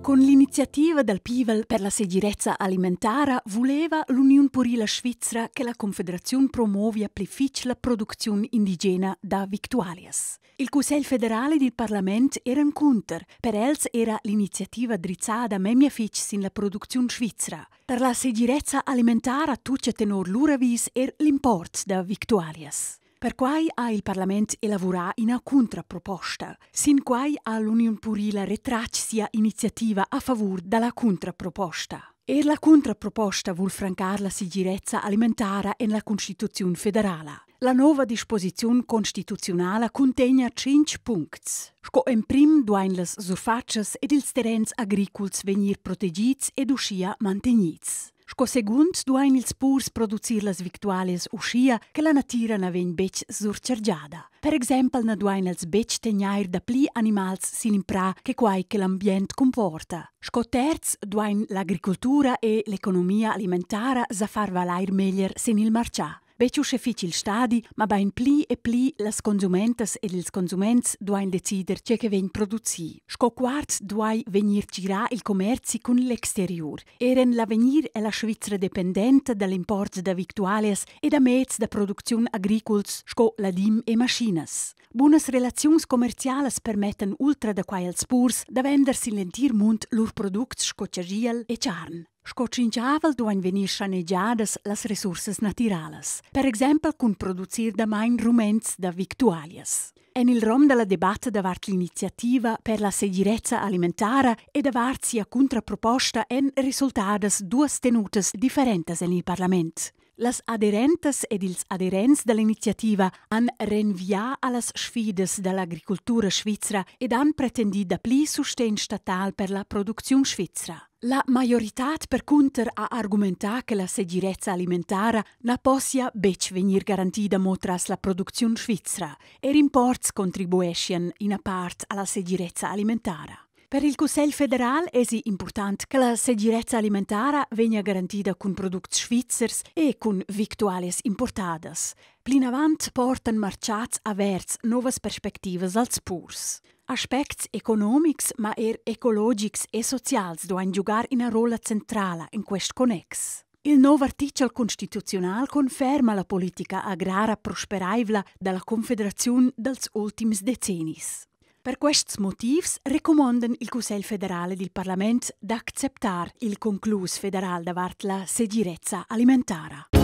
Cun l'iniziativa dal pievel per la segirezza alimentara vuleva l'Uniun purila svizra che la Confederaziun promovia pli fitg la producziun indigena da victualias. Il Cussegl federal ed il parlament eran cunter. Per els era l'iniziativa drizzada memia fitg sin la producziun svizra. Per la segirezza alimentara tutga tenor lur avis er l'import da victualias. Perquai ha il parlament elavurà ina cuntraproposta. Sin quai ha l'Uniun purila retratg sia iniziativa a favur da la cuntraproposta. Er la cuntraproposta vul francar la segirezza alimentara en la Constituziun federala. La nova disposiziun constituziunala cuntegna tschintg puncts. Sco emprim duain las surfatschas ed ils terrens agriculs vegnir protegids ed uschia mantegnids. Sco segund duain ils purs producir las victualias uschia che la natira na vegn betg surchargiada. Per exempel na duain els betg tegnair dapli animals sin in prà che quai che l'ambient cumporta. Sco terz duain l'agricultura e l'economia alimentara sa far valair meglier sin il martgà. Betg uschè fitg il stadi, mabain pli e pli las consumentas ed ils consuments duain decider tge che vegn producì. Sco quart duai vegnir tgirà il commerzi cun l'exteriur. Er en l'avegnir è la Svizra dependenta da l'import da victualias e da meds da producziun agriculs sco ladim e maschinas. Bunas relaziuns commerzialas permettan ultra da quai als purs da vender sin l'entir mund lur products sco chagiel e charn. Sco tschinchavel duain vegnir schanegiadas las resursas natiralas, per exempel cun producir damain ruments da victualias. En il rom da la debatta davart l'iniziativa per la segirezza alimentara e davart sia cuntraproposta èn resultadas duas tenutas differentas en il parlament. Las aderentas ed ils aderents da l'iniziativa han renvià a las sfidas da l'agricultura svizra ed han pretendì dapli sustegn statal per la producziun svizra. La maioritad percunter ha argumentà che la segirezza alimentara na possia betg vegnir garantida mo tras la producziun svizra. Er imports contribueschian ina part a la segirezza alimentara. Per il Cussegl federal èsi impurtant che la segirezza alimentara vegnia garantida cun products svizzers e cun victualias importadas. Plinavant portan martgads averts novas perspectivas als purs. Aspects economics, ma er ecologics e socials duain giugar ina rolla centrala en quest connex. Il nov artitgel constituziunal conferma la politica agrara prosperaivla da la Confederaziun dals ultims decennis. Per quests motivs recumondan il Cussegl federal ed il parlament d'acceptar il conclus federal davart la segirezza alimentara.